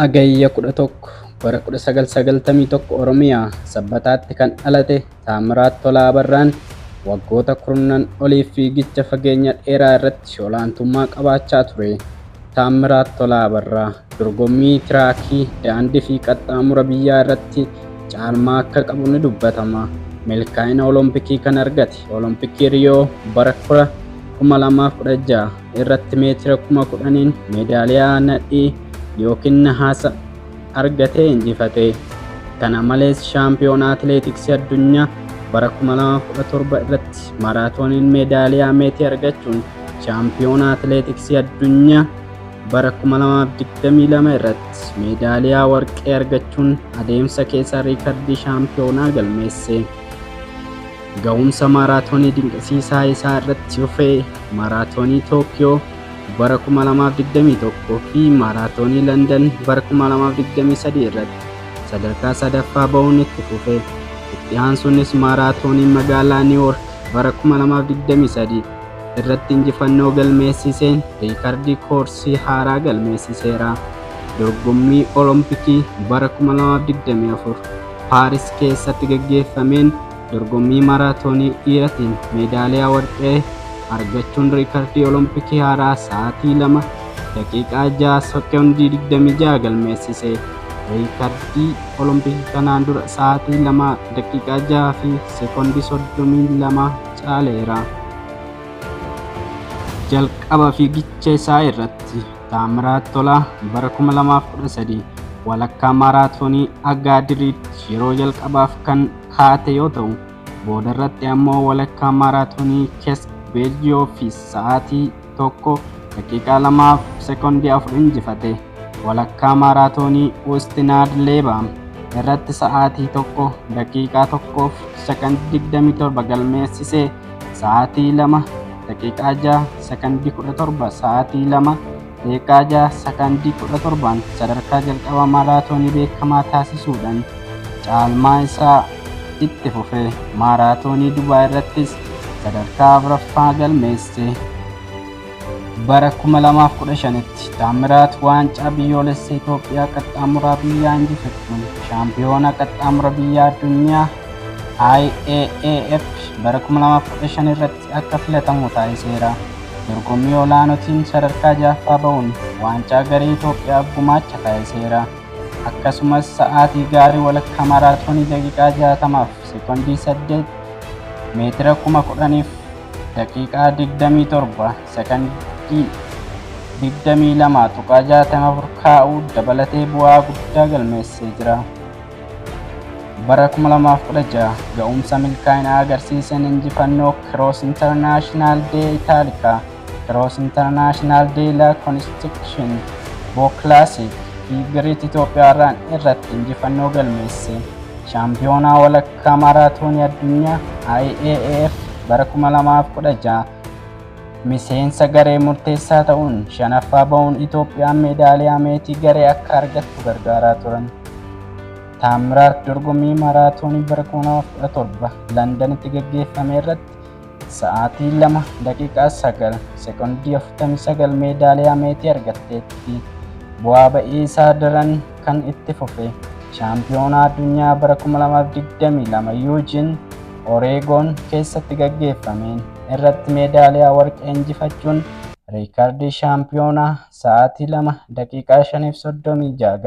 Hagayya 11 bara 1991 Oromiyaa Sabbataatti kan dhalate Taammiraat Tolaa Abarraan waggoota kurnan oliif fiigicha fageenya dheeraa irratti olaantummaa qabaachaa ture. Taammiraat Tolaa Abarraa dorgommii tiraakii, daandii fi qaxxaamura biyyaa irratti caalmaa akka qabu ni dubbatama. Milkaa'ina Olompikii kan argate Olompikii Riyoo bara 2016 irratti meetira 10,000n meedaaliyaa nadhii yookiin nahaasa argatee injifate. Kana malees shaampiyoonaa atileetiksii addunyaa bara 2017 irratti maraatooniin meedaaliyaa meetii argachuun shaampiyoonaa atileetiksii addunyaa bara 2022 irratti meedaaliyaa warqee argachuun adeemsa keessa riikardii shaampiyoonaa galmeesse. Ga'umsa maaraatoonii dinqisiisaa isaa irratti fufee maaraatoonii Tookiyoo bara 2021 fi maaraatoonii Landan bara 2023 irratti sadarkaa sadaffaa ba'uun itti fufe. Itti aansuunis maaraatoonii magaalaa Niiwoork bara 2023 irratti injifannoo galmeessiseen riikardii koorsii haaraa galmeessiseera. Dorgommii Olompikii bara 2024 Paaris keessatti gaggeeffameen dorgommii maaraatoonii dhiiratiin meedaaliyaa warqee argachuun riikardii Olompikii haaraa sa'aatii 2 daqiiqaa 6 sekoondii 26 galmeessise. Riikardii Olompikii kanaan dura sa'aatii 2 daqiiqaa 6 fi sekoondii 32 caaleera. Jalqaba fiigicha isaa irratti Taammiraat Tolaa bara 2013 walakkaa maaraatoonii Agaadiriitti yeroo jalqabaaf kan kaate yoo ta'u, boodarratti ammoo walakkaa maaraatoonii Kesk Beeljiyoo fi sa'aatii 1 daqiiqaa 2 sekoondii 4 injifate. Walakkaa maaraatoonii Uustinaad Leebaam irratti sa'aatii 1 daqiiqaa 1 sekondii 27 galmeessisee sa'aatii 2 daqiiqaa 6 sekondii 17 sa'aatii 2 daqiiqaa 6 sekondii 17 sadarkaa jalqaba maaraatoonii beekamaa taasisuudhaan caalmaa isaa itti fufe. Maaraatoonii Dubaay irrattis sadarkaa afuraffaa galmeesse. Bara 2015tti Taammiraat waancaa biyyoolessa Itoophiyaa qaxxaamuraa biyyaa injifachuun shaampiyoona qaxxaamura biyyaa addunyaa IAAF bara 2015 irratti akka filatamu taasiseera. Dorgommii olaanootiin sadarkaa ja'affaa ba'uun waancaa garee Itoophiyaaf gumaacha taasiseera. Akkasumas sa'aatii gaarii walakkaa maaraatoonii daqiiqaa 60 fi sekoondii 8 meetira 10,000 daqiiqaa 27 sekondii 22.64 kaa'uu dabalatee bu'aa guddaa galmeessee jira. Bara 2016 ga'umsa milkaa'inaa agarsiiseen injifannoo Cross International de Italica, Cross International de la Constitution, Bo Classic fi Great Itoophiyaa Run irratti injifannoo galmeesse. Shaampiyoonaa walakkaa maaraatoonii addunyaa IAAF bara 2016 miseensa garee murteessaa ta'uun shanaffaa ba'uun Itoophiyaan meedaaliyaa meetii garee akka argattu gargaaraa turan. Taammiraat dorgommii maaraatoonii bara 2017 Londanitti gaggeeffame irratti sa'aatii 2 daqiiqaa 9 sekoondii 49 meedaaliyaa meetii argatteetti. Bu'aa ba'ii isaa daran kan itti fufe shaampiyoonaa addunyaa bara 2022 Yuujin Oreegoon keessatti gaggeeffameen irratti meedaaliyaa warqee injifachuun riikardii shaampiyoonaa sa'aatii 2 daqiiqaa 5 36.